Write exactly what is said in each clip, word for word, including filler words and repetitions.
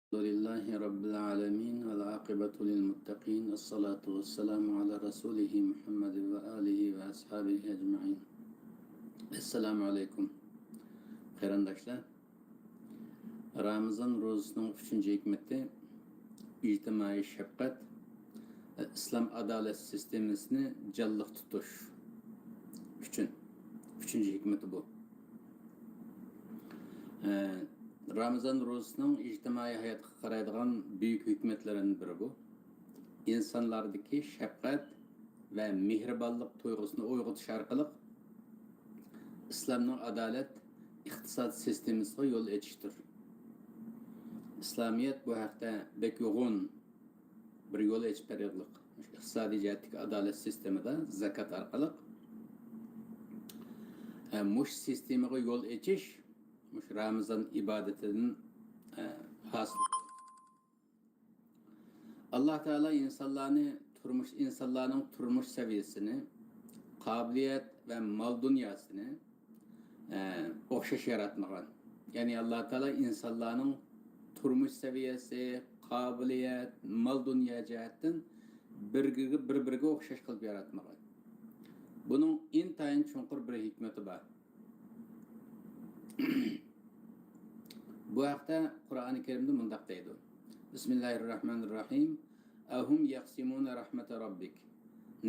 الحمد لله رب العالمين، والعاقبة للمتقين، الصلاة والسلام على رسوله محمد وآله وأصحابه أجمعين. السلام عليكم. قېرىنداشلار، رامىزان روزىسىنىڭ ئۈچىنچى ھېكمىتى ئىجتىمائىي شەپقەت، ئىسلام ئادالەت سىستېمىسىنى جانلىق تۇتۇش ئۈچۈن. ئۈچىنچى ھېكمىتى بۇ. ئە، رامىزان روزىسىنىڭ ئىجتىمائىي ھاياتقا قارايدىغان بۈيۈك ھېكمەتلىرىدىن بىرى بۇ. ئىنسانلاردىكى شەپقەت ۋە مېھرىبانلىق تۇيغۇسىنى ئويغىتىش ئارقىلىق ئىسلامنىڭ ئادالەت ئىقتىساد سىستېمىسىغا يول ئېچىشتۇر. ئىسلامىيەت بۇ ھەقتە بەك يوغۇن بىر يول ئېچىپ بېرىدىغانلىق، ئىقتىسادىي جەھەتتىكى ئادالەت سىستېمىدا زاكات ئارقىلىق، ئە، مۇشۇ سىستېمىغا يول ئېچىش مۇشۇ رامىزان ئىبادىتىدىن، ئە، ھاسىل. ئاللا تائالا ئىنسانلارنى تۇرمۇش، ئىنسانلارنىڭ تۇرمۇش سەۋىيەسىنى، قابىلىيەت ۋە مال دۇنياسىنى، ئە، ئوخشاش ياراتمىغان. يەنى ئاللا تائالا ئىنسانلارنىڭ تۇرمۇش سەۋىيەسى، قابىلىيەت، مال دۇنيا جەھەتتىن بىرگىگە، بىر-بىرىگە ئوخشاش قىلىپ ياراتمىغان. بۇنىڭ ئىنتايىن چوڭقۇر بىر ھېكمىتى بار. بۇ ھەقتە قۇرئانى كەرىمدە مۇنداق دەيدۇ: بسم الله الرحمن الرحيم. أهم يقسمون رحمة ربك.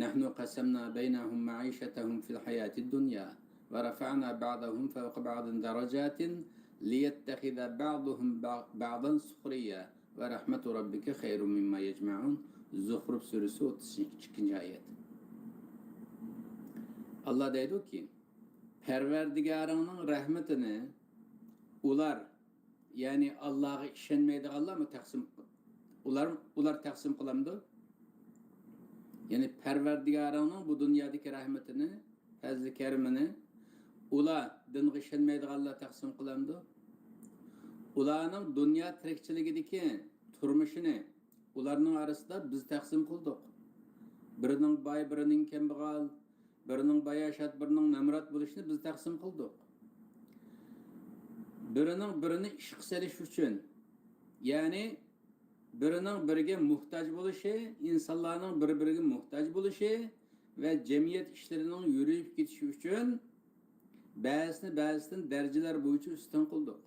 نحن قسمنا بينهم معيشتهم في الحياة الدنيا ورفعنا بعضهم فوق بعض درجات ليتخذ بعضهم بع-، بعضا سخريا ورحمة ربك خير مما يجمعون. زۇخرۇف سۈرىسى ئوتتۇز ئىككىنچى ئايەت. ئاللا دەيدۇكى، پەرۋەردىگارىڭنىڭ رەھمىتىنى ئۇلار، يەنى ئاللاغا ئىشەنمەيدىغانلارمۇ تەقسىم، ئۇلار، ئۇلار تەقسىم قىلامدۇ؟ يەنى پەرۋەردىگارىڭنىڭ بۇ دۇنيادىكى رەھمىتىنى، پەزلى كەرىمىنى ئۇلار، دىنغا ئىشەنمەيدىغانلار تەقسىم قىلامدۇ؟ ئۇلارنىڭ دۇنيا تىرىكچىلىكىدىكى تۇرمۇشىنى ئۇلارنىڭ ئارىسىدا بىز تەقسىم قىلدۇق. بىرىنىڭ باي، بىرىنىڭ كەمبەغەل، بىرىنىڭ باياشات، بىرىنىڭ نامرات بولۇشىنى بىز تەقسىم قىلدۇق. بىرىنىڭ بىرىنى ئىشقا سېلىش ئۈچۈن، يەنى بىرىنىڭ بىرىگە موھتاج بولۇشى، ئىنسانلارنىڭ بىر-بىرىگە موھتاج بولۇشى ۋە جەمئىيەت ئىشلىرىنىڭ يۈرۈپ كېتىشى ئۈچۈن بەزىسىنى بەزىسىدىن دەرىجىلەر بويىچە ئۈستۈن قىلدۇق.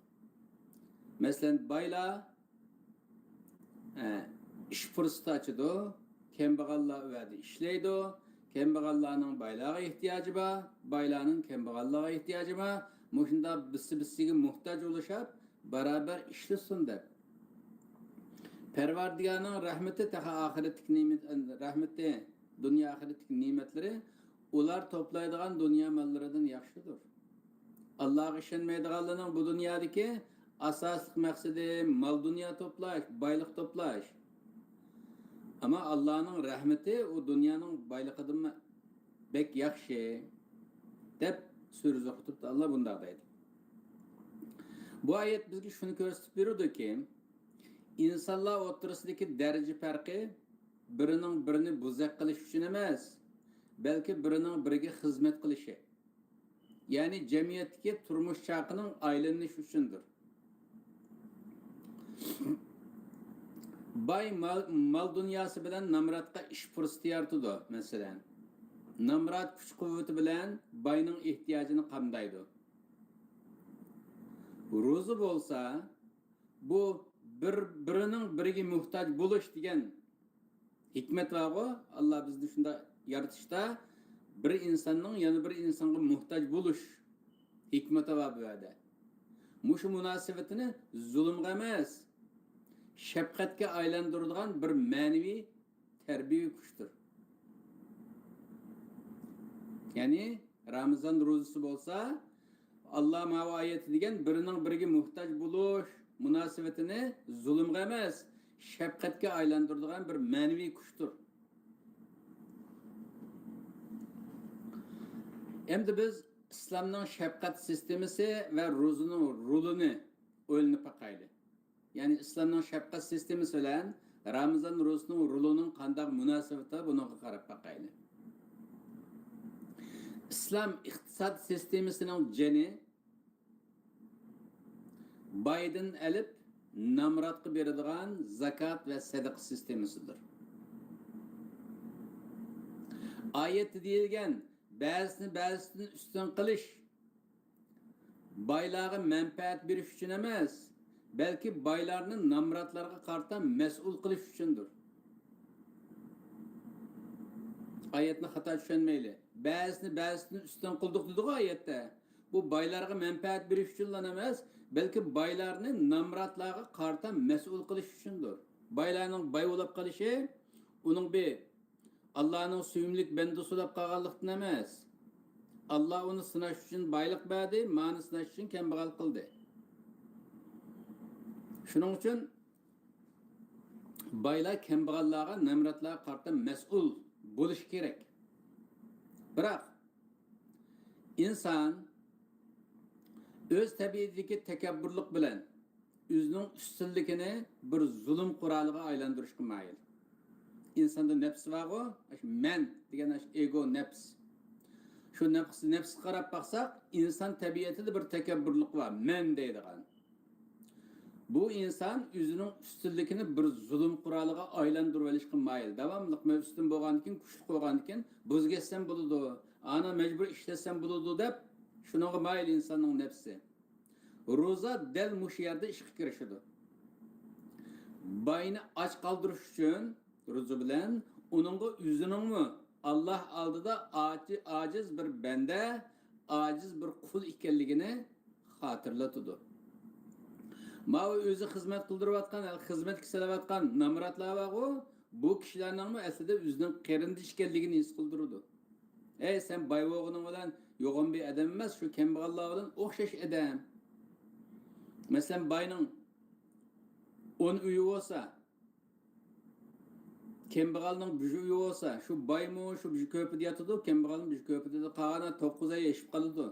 مەسىلەن، بايلار، ئە، ئىش پۇرسىتى ئاچىدۇ، كەمبەغەللەر ئۇ يەردە ئىشلەيدۇ، كەمبەغەللەرنىڭ بايلارغا ئېھتىياجى بار، بايلارنىڭ كەمبەغەللەرگە ئېھتىياجى بار. مۇشۇنداق بىرسى بىرسىگە موھتاج بولۇشۇپ، بارابەر ئىشلىسۇن دەپ. پەرۋەردىگارنىڭ رەھمىتى تېخى ئاخىرەتتىكى نېمەت، رەھمىتى، دۇنيا ئاخىرەتتىكى نېمەتلىرى ئۇلار توپلايدىغان دۇنيا ماللىرىدىن ياخشىدۇر. ئاللاغا ئىشەنمەيدىغانلارنىڭ بۇ دۇنيادىكى ئاساسلىق مەقسىتى مال دۇنيا توپلاش، بايلىق توپلاش. ئەمما ئاللانىڭ رەھمىتى ئۇ دۇنيانىڭ بايلىقىدىنمۇ بەك ياخشى، دەپ سۈرە زۇخرۇپتا ئاللا بۇنداق دەيدۇ. بۇ ئايەت بىزگە شۇنى كۆرسىتىپ بېرىدۇكى، ئىنسانلار ئوتتۇرىسىدىكى دەرىجە پەرقى بىرىنىڭ بىرىنى بوزەك قىلىش ئۈچۈن ئەمەس، بەلكى بىرىنىڭ بىرىگە خىزمەت قىلىشى، يەنى جەمئىيەتتىكى تۇرمۇش چاقىنىڭ ئايلىنىشى ئۈچۈندۇر. باي مال، مال دۇنياسى بىلەن نامراتقا ئىش پۇرسىتى يارىتىدۇ، مەسىلەن. نامرات كۈچ-قۇۋۋىتى بىلەن باينىڭ ئېھتىياجىنى قامدايدۇ. روزا بولسا، بۇ بىر، بىرىنىڭ بىرىگە موھتاج بولۇش دېگەن ھېكمەت بارغۇ، ئاللا بىزنى شۇنداق يارىتىشتا بىر ئىنساننىڭ يەنە بىر ئىنسانغا موھتاج بولۇش ھېكمىتى بار بۇ يەردە. مۇشۇ مۇناسىۋىتىنى زۇلۇمغا ئەمەس، شەپقەتكە ئايلاندۇرىدىغان بىر مەنىۋى تەربىيەۋى كۈچتۇر. يەنى رامىزان روزىسى بولسا، ئاللا ماۋۇ ئايەتتە دېگەن بىرىنىڭ بىرىگە موھتاج بولۇش مۇناسىۋىتىنى زۇلۇمغا ئەمەس، شەپقەتكە ئايلاندۇرىدىغان بىر مەنىۋى كۈچتۇر. ئەمدى بىز ئىسلامنىڭ شەپقەت سىستېمىسى ۋە روزىنىڭ رولىنى ئويلىنىپ باقايلى. يەنى ئىسلامنىڭ شەپقەت سىستېمىسى بىلەن رامىزان روزىسىنىڭ رولىنىڭ قانداق مۇناسىۋىتى بار، بۇنىڭغا قاراپ باقايلى. ئىسلام ئىقتىساد سىستېمىسىنىڭ جېنى بايدىن ئېلىپ نامراتقا بېرىدىغان زاكات ۋە سەدىقە سىستېمىسىدۇر. ئايەتتە دېيىلگەن بەزىسىنى بەزىسىدىن ئۈستۈن قىلىش بايلارغا مەنپەئەت بېرىش ئۈچۈن ئەمەس، بەلكى بايلارنى نامراتلارغا قارىتا مەسئۇل قىلىش ئۈچۈندۇر. ئايەتنى خاتا چۈشەنمەيلى. بەزىسىنى بەزىسىدىن ئۈستۈن قىلدۇق دېدىغۇ ئايەتتە. بۇ بايلارغا مەنپەئەت بېرىش ئۈچۈنلا ئەمەس، بەلكى بايلارنى نامراتلارغا قارىتا مەسئۇل قىلىش ئۈچۈندۇر. بايلارنىڭ باي بولۇپ قېلىشى ئۇنىڭ بىر ئاللانىڭ سۆيۈملۈك بەندىسى بولۇپ قالغانلىقتىن ئەمەس، ئاللا ئۇنى سىناش ئۈچۈن بايلىق بەردى، مانى سىناش ئۈچۈن كەمبەغەل قىلدى. شۇنىڭ ئۈچۈن بايلار كەمبەغەللەرگە، نامراتلارغا قارىتا مەسئۇل بولۇشى كېرەك. بىراق، ئىنسان ئۆز تەبىئىتىدىكى تەكەببۇرلۇق بىلەن ئۆزىنىڭ ئۈستۈنلۈكىنى بىر زۇلۇم قورالىغا ئايلاندۇرۇشقا مايىل. ئىنساندا نەپس بارغۇ، ئاشۇ مەن دېگەن ئاشۇ ئېگو نەپس. شۇ نەپس، نەپسكە قاراپ باقساق، ئىنسان تەبىئىتىدە بىر تەكەببۇرلۇق بار، مەن دەيدىغان. بۇ ئىنسان ئۆزىنىڭ ئۈستۈنلۈكىنى بىر زۇلۇم قورالىغا ئايلاندۇرۇۋېلىشقا مايىل. داۋاملىق مەن ئۈستۈن بولغاندىكىن، كۈچلۈك بولغاندىكىن، بۇزۇپ كەتسەم بولىدۇ، ئانا مەجبۇر ئىشلەتسەم بولىدۇ دەپ، شۇنىڭغا مايىل ئىنساننىڭ نەپسى. روزا دەل مۇشۇ يەردە ئىشقا كىرىشىدۇ. باينى ئاچ قالدۇرۇش ئۈچۈن روزا بىلەن ئۇنىڭغا ئۆزىنىڭمۇ ئاللا ئالدىدا ئاجى-، ئاجىز بىر بەندە، ئاجىز بىر قۇل ئىكەنلىكىنى خاتىرىلىتىدۇ. ماۋۇ ئۆزى خىزمەت قىلدۇرۇۋاتقان، خىزمەتكە سېلىۋاتقان نامراتلار بارغۇ، بۇ كىشىلەرنىڭمۇ ئەسلىدە ئۆزىنىڭ قېرىندىشى ئىكەنلىكىنى ھېس قىلدۇرىدۇ. ئەي، سەن باي بولغىنىڭ بىلەن يوغان بىر ئادەم ئەمەس، شۇ كەمبەغەللەر بىلەن ئوخشاش ئادەم. مەسىلەن، باينىڭ ئون ئۆيى بولسا، كەمبەغەلنىڭ بىر ئۆيى بولسا، شۇ بايمۇ شۇ بىر كۆرپىدە ياتىدۇ، كەمبەغەلمۇ بىر كۆرپىدە، قالغان توققۇز ئاي ئېشىپ قالىدۇ.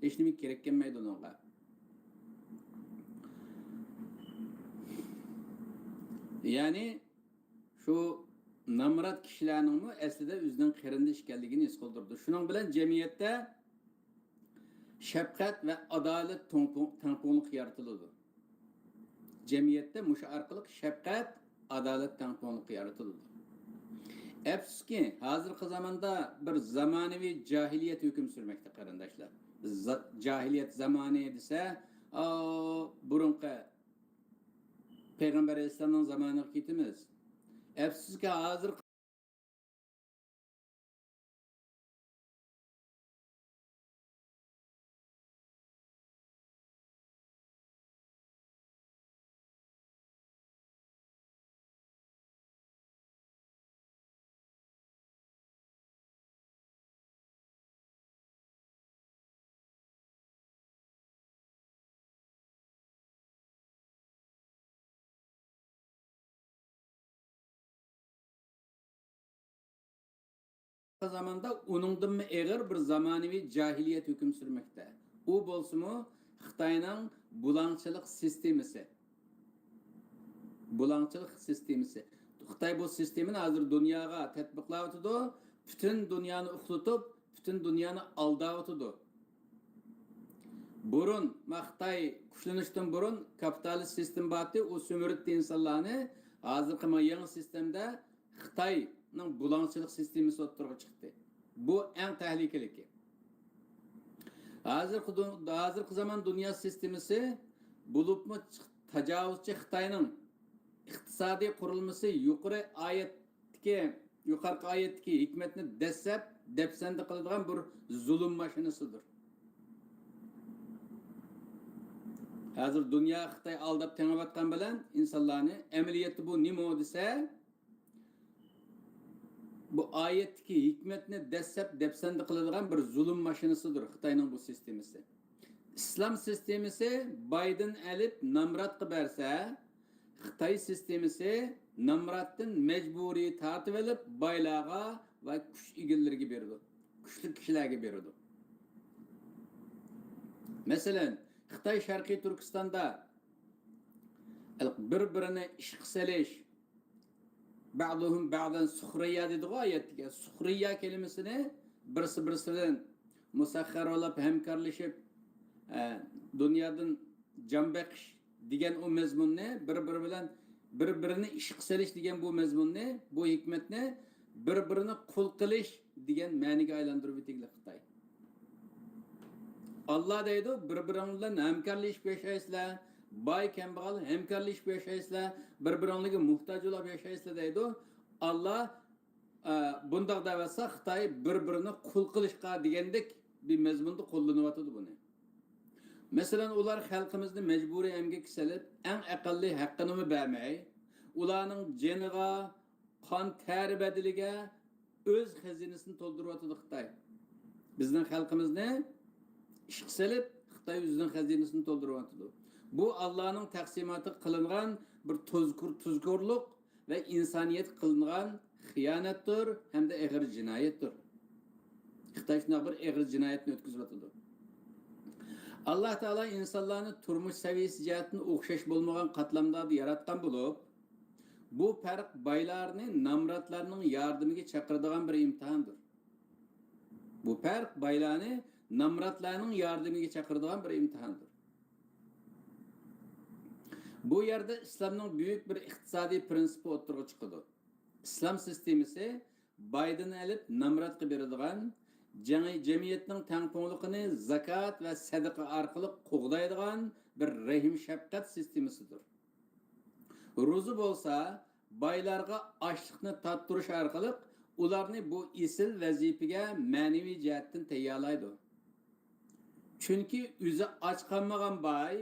ھېچنېمە كېرەك كەلمەيدۇ ئۇنىڭغا. يەنى، شۇ نامرات كىشىلەرنىڭمۇ ئەسلىدە ئۆزىنىڭ قېرىندىشى ئىكەنلىكىنى ھېس قىلدۇرىدۇ. شۇنىڭ بىلەن جەمئىيەتتە شەپقەت ۋە ئادالەت تەڭپۇڭ-، تەڭپۇڭلۇقى يارىتىلىدۇ. جەمئىيەتتە مۇشۇ ئارقىلىق شەپقەت، ئادالەت تەڭپۇڭلۇقى يارىتىلىدۇ. ئەپسۇسكى، ھازىرقى زاماندا بىر زامانىۋى جاھىلىيەت ھۆكۈم سۈرمەكتە، قېرىنداشلار. زا-، جاھىلىيەت زامانى دېسە، ئاۋۇ بۇرۇنقى پەيغەمبەر ئەلەيھىسسالامنىڭ زامانىغا كېتىمىز. ئەپسۇسكى، ھازىرقى زاماندا ئۇنىڭدىنمۇ ئېغىر بىر زامانىۋى جاھىلىيەت ھۆكۈم سۈرمەكتە. ئۇ بولسىمۇ خىتاينىڭ بۇلاڭچىلىق سىستېمىسى. بۇلاڭچىلىق سىستېمىسى. خىتاي بۇ سىستېمىنى ھازىر دۇنياغا تەتبىقلاۋاتىدۇ. پۈتۈن دۇنيانى ئۇخلىتىپ، پۈتۈن دۇنيانى ئالداۋاتىدۇ. بۇرۇن، ما خىتاي كۈچلىنىشتىن بۇرۇن كاپىتالىست سىستېما بارتى، ئۇ سۈمۈرۈتتى ئىنسانلارنى. ھازىرقى ما يېڭى سىستېمىدە خىتاينىڭ بۇلاڭچىلىق سىستېمىسى ئوتتۇرىغا چىقتى. بۇ ئەڭ تەھلىكىلىكى. ھازىرقى دۇ-، ھازىرقى زامان دۇنيا سىستېمىسى، بولۇپمۇ چىق-، تاجاۋۇزچى خىتاينىڭ ئىقتىسادىي قۇرۇلمىسى يۇقىرى ئايەتتىكى، يۇقىرىقى ئايەتتىكى ھېكمەتنى دەسسەپ، دەپسەندە قىلىدىغان بىر زۇلۇم ماشىنىسىدۇر. ھازىر دۇنيا خىتاي ئالداپ تېڭىۋاتقان بىلەن ئىنسانلارنى، ئەمەلىيەتتە بۇ نېمە دېسە، بۇ ئايەتتىكى ھېكمەتنى دەسسەپ دەپسەندە قىلىدىغان بىر زۇلۇم ماشىنىسىدۇر خىتاينىڭ بۇ سىستېمىسى. ئىسلام سىستېمىسى بايدىن ئېلىپ نامراتقا بەرسە، خىتاي سىستېمىسى نامراتتىن مەجبۇرىي تارتىۋېلىپ بايلارغا ۋە كۈچ ئىگىلىرىگە بېرىدۇ. كۈچلۈك كىشىلەرگە بېرىدۇ. مەسىلەن، خىتاي شەرقىي تۈركىستاندا بىر-بىرىنى ئىشقا سېلىش، بەزۇھۇم بەزەن سۇخرىيە دېدىغۇ ئايەتتىكى. سۇخرىيە كەلىمىسىنى بىرسى بىرسى بىلەن مۇسەخخەر بولۇپ، ھەمكارلىشىپ، ئە، دۇنيادىن جان بېقىش دېگەن ئۇ مەزمۇننى، بىر-بىرى بىلەن بىر-بىرىنى ئىشقا سېلىش دېگەن بۇ مەزمۇننى، بۇ ھېكمەتنى بىر-بىرىنى قۇل قىلىش دېگەن مەنىگە ئايلاندۇرۇپ يېتىگلى خىتاي. ئاللا دەيدۇ، بىر-بىرىڭ بىلەن ھەمكارلىشىپ ياشايسىلەر، باي-كەمبەغەل ھەمكارلىشىپ ياشايسىلەر، بىر-بىرىڭلارغا موھتاج بولۇپ ياشايسىلەر دەيدۇ. ئاللا، ئە، بۇنداق دەۋاتسا، خىتاي بىر-بىرىنى قۇل قىلىشقا دېگەندەك بىر مەزمۇندا قوللىنىۋاتىدۇ بۇنى. مەسىلەن، ئۇلار خەلقىمىزنى مەجبۇرىي ئەمگەككە سېلىپ، ئەڭ ئەقەللىي ھەققىنىمۇ بەرمەي، ئۇلارنىڭ جېنىغا، قان تەرى بەدىلىگە ئۆز خەزىنىسىنى تولدۇرۇۋاتىدۇ خىتاي. بىزنىڭ خەلقىمىزنى ئىشقا سېلىپ، خىتاي ئۆزىنىڭ خەزىنىسىنى تولدۇرۇۋاتىدۇ. بۇ ئاللانىڭ تەقسىماتىغا قىلىنغان بىر تۇزكور-، تۇزكورلۇق ۋە ئىنسانىيەتكە قىلىنغان خىيانەتتۇر ھەمدە ئېغىر جىنايەتتۇر. خىتاي شۇنداق بىر ئېغىر جىنايەتنى ئۆتكۈزۈۋاتىدۇ. ئاللا تائالا ئىنسانلارنى تۇرمۇش سەۋىيەسى جەھەتتىن ئوخشاش بولمىغان قاتلاملاردا ياراتقان بولۇپ، بۇ پەرق بايلارنى نامراتلارنىڭ ياردىمىگە چاقىرىدىغان بىر ئىمتىھاندۇر. بۇ پەرق بايلارنى نامراتلارنىڭ ياردىمىگە چاقىرىدىغان بىر ئىمتىھاندۇر. بۇ يەردە ئىسلامنىڭ بۈيۈك بىر ئىقتىسادىي پىرىنسىپى ئوتتۇرىغا چىقىدۇ. ئىسلام سىستېمىسى بايدىن ئېلىپ نامراتقا بېرىدىغان، جەڭ-، جەمئىيەتنىڭ تەڭپۇڭلۇقىنى زاكات ۋە سەدىقە ئارقىلىق قوغدايدىغان بىر رەھىم-شەپقەت سىستېمىسىدۇر. روزا بولسا بايلارغا ئاچلىقنى تارتتۇرۇش ئارقىلىق ئۇلارنى بۇ ئېسىل ۋەزىپىگە مەنىۋى جەھەتتىن تەييارلايدۇ. چۈنكى ئۆزى ئاچ قالمىغان باي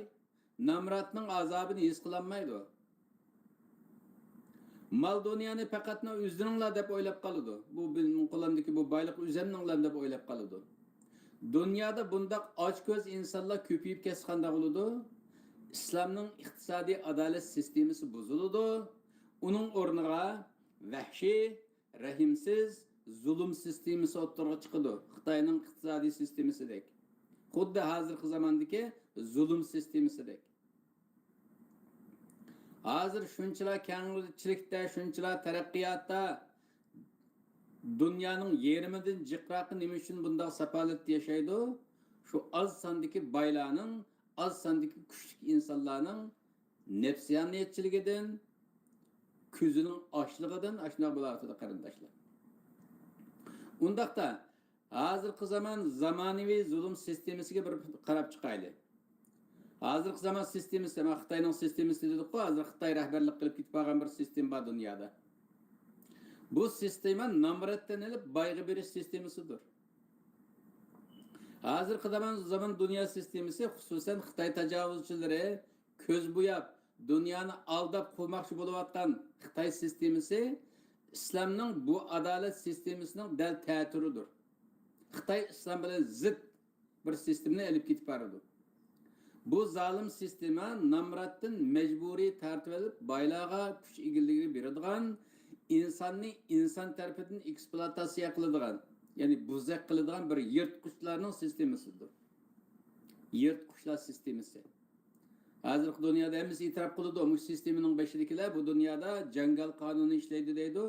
نامراتنىڭ ئازابىنى ھېس قىلالمايدۇ. مال-دۇنيانى پەقەتلا ئۆزلىرىڭلار دەپ ئويلاپ قالىدۇ. بۇ مېنىڭ قولۇمدىكى بۇ بايلىق ئۆزۈمنىڭلا دەپ ئويلاپ قالىدۇ. دۇنيادا بۇنداق ئاچكۆز ئىنسانلار كۆپىيىپ كەتسە قانداق بولىدۇ؟ ئىسلامنىڭ ئىقتىسادىي ئادالەت سىستېمىسى بۇزۇلىدۇ. ئۇنىڭ ئورنىغا ۋەھشىي، رەھىمسىز، زۇلۇم سىستېمىسى ئوتتۇرىغا چىقىدۇ. خىتاينىڭ ئىقتىسادىي سىستېمىسىدەك. خۇددى ھازىرقى زاماندىكى زۇلۇم سىستېمىسىدەك. ھازىر شۇنچىلا كەڭچىلىكتە، شۇنچىلا تەرەققىياتتا، دۇنيانىڭ يېرىمىدىن جىقراقى نېمە ئۈچۈن بۇنداق ساپالەتتە ياشايدۇ؟ شۇ ئاز ساندىكى بايلارنىڭ، ئاز ساندىكى كۈچلۈك ئىنسانلارنىڭ نەپسانىيەتچىلىكىدىن، كۆزىنىڭ ئاچلىقىدىن ئاشۇنداق بولاۋاتىدۇ، قېرىنداشلار. ئۇنداقتا، ھازىرقى زامان زامانىۋى زۇلۇم سىستېمىسىگە بىر قاراپ چىقايلى. ھازىرقى زامان سىستېمىسى، مانا خىتاينىڭ سىستېمىسى دېدۇققۇ، ھازىر خىتاي رەھبەرلىك قىلىپ كېتىپ قالغان بىر سىستېما بار دۇنيادا. بۇ سىستېما نامراتتىن ئېلىپ بايغا بېرىش سىستېمىسىدۇر. ھازىرقى زامان، زامان دۇنيا سىستېمىسى، خۇسۇسەن خىتاي تاجاۋۇزچىلىرى، كۆز بوياپ، دۇنيانى ئالداپ قويماقچى بولۇۋاتقان خىتاي سىستېمىسى ئىسلامنىڭ بۇ ئادالەت سىستېمىسىنىڭ دەل تەتۈرىدۇر. خىتاي ئىسلام بىلەن زىت بىر سىستېمىنى ئېلىپ كېتىپ بارىدۇ. بۇ زالىم سىستېما نامراتتىن مەجبۇرىي تارتىۋېلىپ، بايلارغا كۈچ ئىگىلىكىنى بېرىدىغان، ئىنساننى ئىنسان تەرىپىدىن ئېكسپلۇئاتاتسىيە قىلىدىغان، يەنى بوزەك قىلىدىغان بىر يىرتقۇچلارنىڭ سىستېمىسىدۇر. يىرتقۇچلار سىستېمىسى. ھازىرقى دۇنيادا ھەممىسى ئېتىراپ قىلىدۇ، مۇشۇ سىستېمىنىڭ بېشىدىكىلەر بۇ دۇنيادا جاڭگال قانۇنى ئىشلەيدۇ دەيدۇ.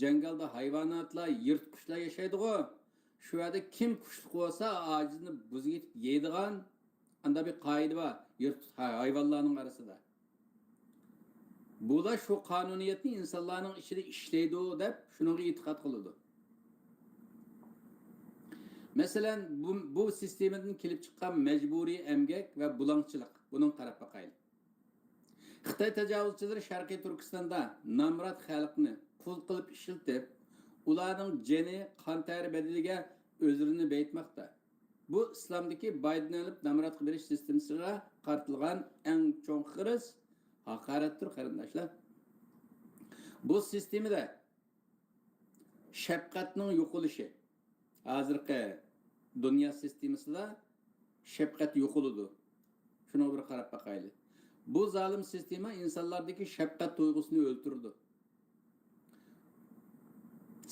جاڭگالدا ھايۋاناتلار، يىرتقۇچلار ياشايدىغۇ. شۇ يەردە كىم كۈچلۈك بولسا، ئاجىزنى بۇزۇپ يەيدىغان، ئاندا بىر قائىدە بار، يىرتقۇچ ھايۋانلارنىڭ ئارىسىدا. بۇلار شۇ قانۇنىيەتنى ئىنسانلارنىڭ ئىچىدە ئىشلەيدۇ دەپ، شۇنىڭغا ئېتىقاد قىلىدۇ. مەسىلەن، بۇ، بۇ سىستېمىدىن كېلىپ چىققان مەجبۇرىي ئەمگەك ۋە بۇلاڭچىلىق، بۇنىڭغا قاراپ باقايلى. خىتاي تاجاۋۇزچىلىرى شەرقىي تۈركىستاندا نامرات خەلقنى قۇل قىلىپ ئىشلىتىپ، ئۇلارنىڭ جېنى، قان تەرى بەدىلىگە ئۆزلىرىنى بېيىتماقتا. بۇ ئىسلامدىكى بايدىن ئېلىپ نامراتقا بېرىش سىستېمىسىغا قارىتىلغان ئەڭ چوڭ خىرىس، ھاقارەتتۇر، قېرىنداشلار. بۇ سىستېمىدە شەپقەتنىڭ يوقىلىشى. ھازىرقى دۇنيا سىستېمىسىدا شەپقەت يوقىلىدۇ. شۇنىڭغا بىر قاراپ باقايلى. بۇ زالىم سىستېما ئىنسانلاردىكى شەپقەت تۇيغۇسىنى ئۆلتۈرىدۇ.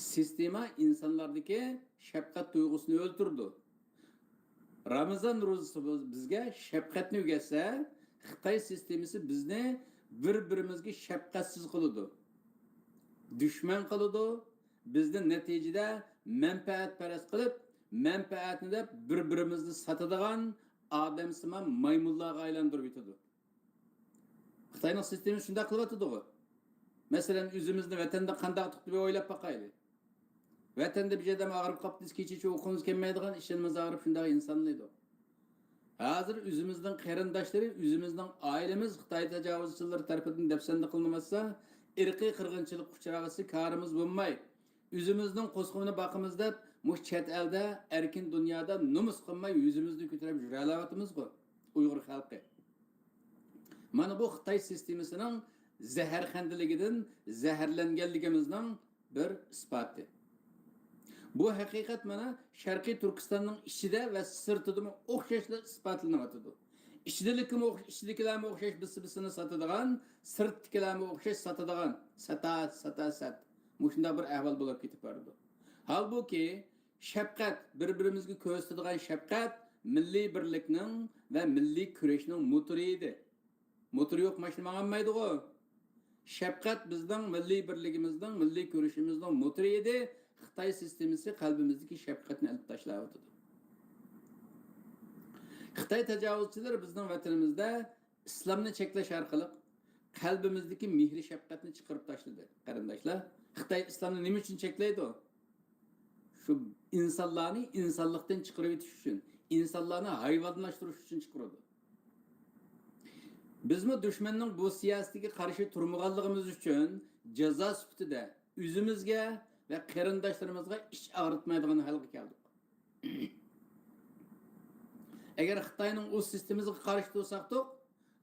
سىستېما ئىنسانلاردىكى شەپقەت تۇيغۇسىنى ئۆلتۈرىدۇ. رامىزان روزىسى بىز-، بىزگە شەپقەتنى ئۆگەتسە، خىتاي سىستېمىسى بىزنى بىر-بىرىمىزگە شەپقەتسىز قىلىدۇ. دۈشمەن قىلىدۇ. بىزنى نەتىجىدە مەنپەئەتپەرەس قىلىپ، مەنپەئەتنى دەپ بىر-بىرىمىزنى ساتىدىغان ئادەمسىمان مايمۇنلارغا ئايلاندۇرۇپ يېتىدۇ. خىتاينىڭ سىستېمىسى شۇنداق قىلىۋاتىدىغۇ. مەسىلەن، ئۆزىمىزنى ۋەتەندە قانداق تۇتۇپ ئويلاپ باقايلى. ۋەتەندە بىر ئادەم ئاغرىپ قاپتۇ، كېچىچە ئۇقۇمىز كەلمەيدىغان، ئىشىنىمىز ئاغرىپ شۇنداق ئىنسان دەيدۇ. ھازىر ئۆزىمىزنىڭ قېرىنداشلىرى، ئۆزىمىزنىڭ ئائىلىمىز خىتاي تاجاۋۇزچىلىرى تەرىپىدىن دەپسەندە قىلىنىۋاتسا، ئىرقىي قىرغىنچىلىققا ئۇچرىغۇسى كارىمىز بولماي، ئۆزىمىزنىڭ قوسىقىنى باقىمىز دەپ، مۇشۇ چەت ئەلدە، ئەركىن دۇنيادا نومۇس قىلماي يۈزىمىزنى كۆتۈرۈپ يۈرەلەۋاتىمىزغۇ، ئۇيغۇر خەلقى. مانا بۇ خىتاي سىستېمىسىنىڭ زەھەرخەندىلىكىدىن زەھەرلەنگەنلىكىمىزنىڭ بىر ئىسپاتى. بۇ ھەقىقەت مانا شەرقىي تۈركىستاننىڭ ئىچىدە ۋە سىرتىدىمۇ ئوخشاشلا ئىسپاتلىنىۋاتىدۇ. ئىچىدىكىمۇ ئوخ-، ئىچىدىكىلەرمۇ ئوخشاش بىرسى-بىرسىنى ساتىدىغان، سىرتتىكىلەرمۇ ئوخشاش ساتىدىغان، ساتا، ساتا، سات. مۇشۇنداق بىر ئەھۋال بولۇپ كېتىپ بارىدۇ. ھالبۇكى، شەپقەت، بىر-بىرىمىزگە كۆرسىتىدىغان شەپقەت مىللىي بىرلىكنىڭ ۋە مىللىي كۈرەشنىڭ موتورى ئىدى. موتورى يوق ماشىنا ماڭالمايدىغۇ. شەپقەت بىزنىڭ مىللىي بىرلىكىمىزنىڭ، مىللىي كۈرىشىمىزنىڭ موتورى ئىدى. خىتاي سىستېمىسى قەلبىمىزدىكى شەپقەتنى ئېلىپ تاشلاۋاتىدۇ. خىتاي تاجاۋۇزچىلىرى بىزنىڭ ۋەتىنىمىزدە ئىسلامنى چەكلەش ئارقىلىق قەلبىمىزدىكى مېھرى شەپقەتنى چىقىرىپ تاشلىدى، قېرىنداشلار. خىتاي ئىسلامنى نېمە ئۈچۈن چەكلەيدۇ؟ شۇ ئىنسانلارنى ئىنسانلىقتىن چىقىرىۋېتىش ئۈچۈن، ئىنسانلارنى ھايۋانلاشتۇرۇش ئۈچۈن چىقىرىدۇ. بىزمۇ دۈشمەننىڭ بۇ سىياسىتىگە قارشى تۇرمىغانلىقىمىز ئۈچۈن جازا سۈپىتىدە ئۆزىمىزگە ۋە قېرىنداشلىرىمىزغا ئىچ ئاغرىتمايدىغان ھالغا كەلدۇق. ئەگەر خىتاينىڭ ئۇ سىستېمىسىغا قارشى تۇرساقتۇق،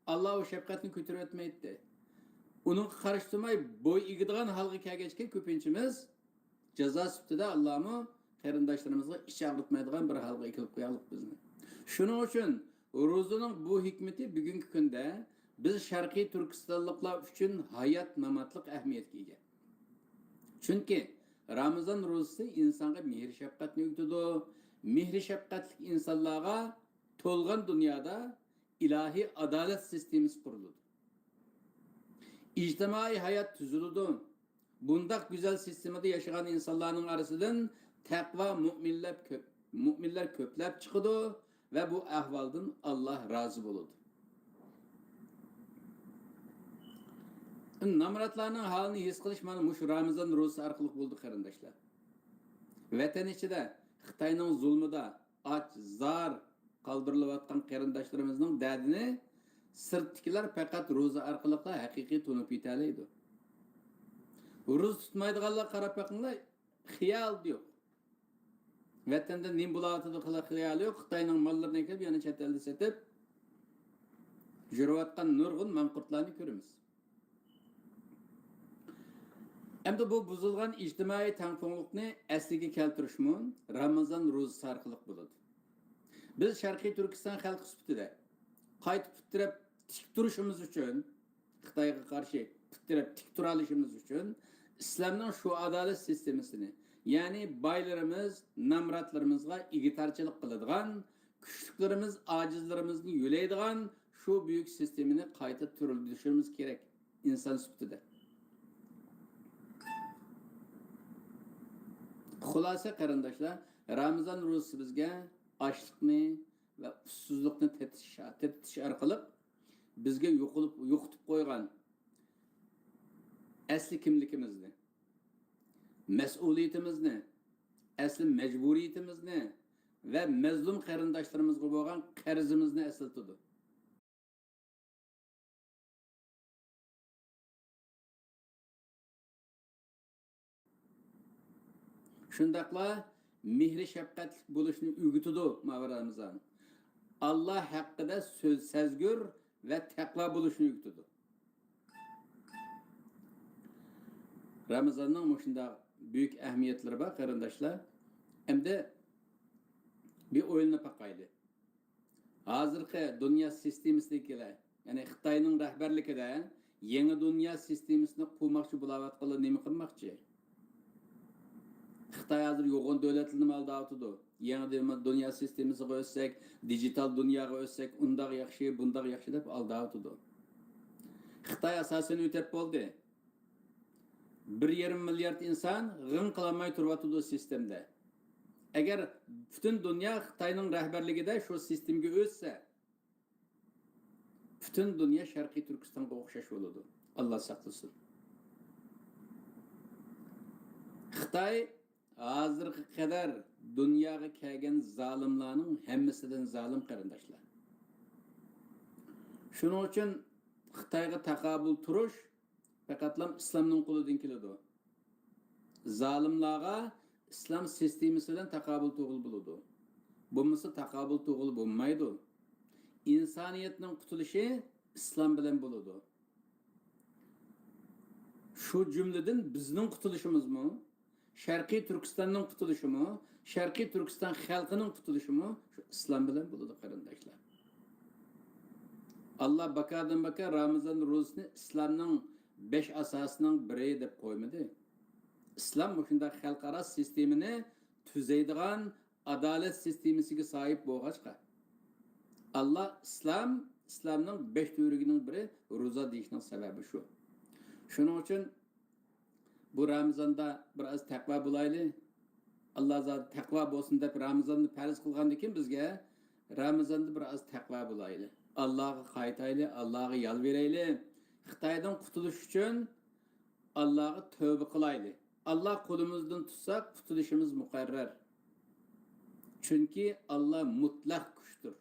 ئاللا ئۇ شەپقەتنى كۆتۈرۈۋەتمەيتتى. ئۇنىڭغا قارشى تۇرماي بوي ئېگىدىغان ھالغا كەلگەچكە كۆپىنچىمىز جازا سۈپىتىدە ئاللامۇ قېرىنداشلىرىمىزغا ئىچ ئاغرىتمايدىغان بىر ھالغا ئەكېلىپ قويارلىق بىزنى. شۇنىڭ ئۈچۈن روزىنىڭ بۇ ھېكمىتى بۈگۈنكى كۈندە بىز شەرقىي تۈركىستانلىقلار ئۈچۈن ھايات-ماماتلىق ئەھمىيەتكە ئىگە. چۈنكى رامىزان روزىسى ئىنسانغا مېھىر-شەپقەتنى ئۆگىتىدۇ. مېھىر-شەپقەتلىك ئىنسانلارغا تولغان دۇنيادا ئىلاھىي ئادالەت سىستېمىسى قۇرۇلىدۇ. ئىجتىمائىي ھايات تۈزۈلىدۇ. بۇنداق گۈزەل سىستېمىدا ياشىغان ئىنسانلارنىڭ ئارىسىدىن تەقۋا مۆمىنلەر كۆپ، مۆمىنلەر كۆپلەپ چىقىدۇ ۋە بۇ ئەھۋالدىن ئاللا رازى بولىدۇ. نامراتلارنىڭ ھالىنى ھېس قىلىش مانا مۇشۇ رامىزان روزىسى ئارقىلىق بولىدۇ، قېرىنداشلار. ۋەتەن ئىچىدە خىتاينىڭ زۇلمىدا ئاچ، زار قالدۇرۇلۇۋاتقان قېرىنداشلىرىمىزنىڭ دەردىنى سىرتتىكىلەر پەقەت روزا ئارقىلىقلا ھەقىقىي تونۇپ يېتەلەيدۇ. روزا تۇتمايدىغانلار قاراپ بېقىڭلار، خىيالى يوق. ۋەتەندە نېمە بولۇۋاتىدۇ، خىيالى يوق. خىتاينىڭ ماللىرىنى ئەكېلىپ يەنە چەت ئەلدە سېتىپ يۈرۈۋاتقان نۇرغۇن ماڭقۇرتلارنى كۆرىمىز. ئەمدى بۇ بۇزۇلغان ئىجتىمائىي تەڭپۇڭلۇقنى ئەسلىگە كەلتۈرۈشمۇ رامىزان روزىسى ئارقىلىق بولىدۇ. بىز شەرقىي تۈركىستان خەلقى سۈپىتىدە قايتا پۇت تىرەپ تىك تۇرۇشىمىز ئۈچۈن، خىتايغا قارشى پۇت تىرەپ تىك تۇرالىشىمىز ئۈچۈن ئىسلامنىڭ شۇ ئادالەت سىستېمىسىنى، يەنى بايلىرىمىز نامراتلىرىمىزغا ئىگىدارچىلىق قىلىدىغان، كۈچلۈكلىرىمىز ئاجىزلىرىمىزنى يۆلەيدىغان شۇ بۈيۈك سىستېمىنى قايتا تىرىلدۈرۈشىمىز كېرەك ئىنسان سۈپىتىدە. خۇلاسە قېرىنداشلار، رامىزان روزىسى بىزگە ئاچلىقنى ۋە ئۇسسۇزلۇقنى تېتىتىش، تېتىتىش ئارقىلىق بىزگە يوقىلىپ، يوقىتىپ قويغان ئەسلى كىملىكىمىزنى، مەسئۇلىيىتىمىزنى، ئەسلى مەجبۇرىيىتىمىزنى ۋە مەزلۇم قېرىنداشلىرىمىزغا بولغان قەرزىمىزنى ئەسلىتىدۇ. شۇنداقلا مېھرى شەپقەتلىك بولۇشنى ئۆگىتىدۇ ماۋۇ رامىزان. ئاللا ھەققىدە سۆز، سەزگۈر ۋە تەقۋا بولۇشنى ئۆگىتىدۇ. رامىزاننىڭ مۇشۇنداق بۈيۈك ئەھمىيەتلىرى بار، قېرىنداشلار. ئەمدى بىر ئويلىنىپ باقايلى. ھازىرقى دۇنيا سىستېمىسىدىكىلەر، يەنى خىتاينىڭ رەھبەرلىكىدە يېڭى دۇنيا سىستېمىسىنى قۇرماقچى بولاۋاتقانلار نېمە قىلماقچى؟ خىتاي ھازىر يوغان دۆلەتلەرنىمۇ ئالداۋاتىدۇ. يېڭى دۇ-، دۇنيا سىستېمىسىغا ئۆتسەك، دىجىتال دۇنياغا ئۆتسەك، ئۇنداق ياخشى، بۇنداق ياخشى دەپ ئالداۋاتىدۇ. خىتاي ئاساسەن ئۆتەپ بولدى. بىر يېرىم مىليارد ئىنسان غىڭ قىلالماي تۇرۇۋاتىدۇ سىستېمىدە. ئەگەر پۈتۈن دۇنيا خىتاينىڭ رەھبەرلىكىدە شۇ سىستېمىگە ئۆتسە، پۈتۈن دۇنيا شەرقىي تۈركىستانغا ئوخشاش بولىدۇ. ئاللا ساقلىسۇن. خىتاي ھازىرغا قەدەر دۇنياغا كەلگەن زالىملارنىڭ ھەممىسىدىن زالىم، قېرىنداشلار. شۇنىڭ ئۈچۈن خىتايغا تاقابىل تۇرۇش پەقەتلا ئىسلامنىڭ قولىدىن كېلىدۇ. زالىملارغا ئىسلام سىستېمىسى بىلەن تاقابىل تۇرغىلى بولىدۇ. بولمىسا تاقابىل تۇرغىلى بولمايدۇ. ئىنسانىيەتنىڭ قۇتۇلۇشى ئىسلام بىلەن بولىدۇ. شۇ جۈملىدىن بىزنىڭ قۇتۇلۇشىمىزمۇ، شەرقىي تۈركىستاننىڭ قۇتۇلۇشىمۇ، شەرقىي تۈركىستان خەلقىنىڭ قۇتۇلۇشىمۇ شۇ ئىسلام بىلەن بولىدۇ، قېرىنداشلار. ئاللا باكادىن باكا رامىزان روزىسىنى ئىسلامنىڭ بەش ئاساسىنىڭ بىرى دەپ قويمىدى. ئىسلام مۇشۇنداق خەلقئارا سىستېمىنى تۈزەيدىغان ئادالەت سىستېمىسىگە ساھىب بولغاچقا، ئاللا ئىسلام، ئىسلامنىڭ بەش تۈۋرۈكىنىڭ بىرى روزا دېيىشنىڭ سەۋەبى شۇ. شۇنىڭ ئۈچۈن بۇ رامىزاندا بىر ئاز تەقۋا بولايلى. ئاللا زادى تەقۋا بولسۇن دەپ رامىزاننى پەرز قىلغاندىكىن بىزگە، رامىزاندا بىر ئاز تەقۋا بولايلى. ئاللاغا قايتايلى، ئاللاغا يالۋۇرايلى. خىتايدىن قۇتۇلۇش ئۈچۈن ئاللاغا تەۋبە قىلايلى. ئاللا قولىمىزدىن تۇتسا، قۇتۇلۇشىمىز مۇقەررەر. چۈنكى ئاللا مۇتلەق كۈچتۇر.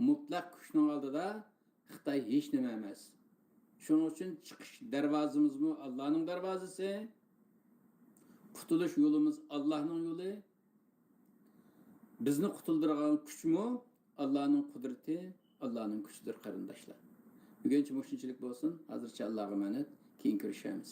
مۇتلەق كۈچنىڭ ئالدىدا خىتاي ھېچ نېمە ئەمەس. شۇنىڭ ئۈچۈن چىقىش دەرۋازىمىزمۇ ئاللانىڭ دەرۋازىسى، قۇتۇلۇش يولىمىز ئاللانىڭ يولى. بىزنى قۇتۇلدۇرغان كۈچمۇ ئاللانىڭ قۇدرىتى، ئاللانىڭ كۈچىدۇر، قېرىنداشلار. بۈگۈنچە مۇشۇنچىلىك بولسۇن. ھازىرچە ئاللاغا ئامانەت. كېيىن كۆرۈشەرمىز.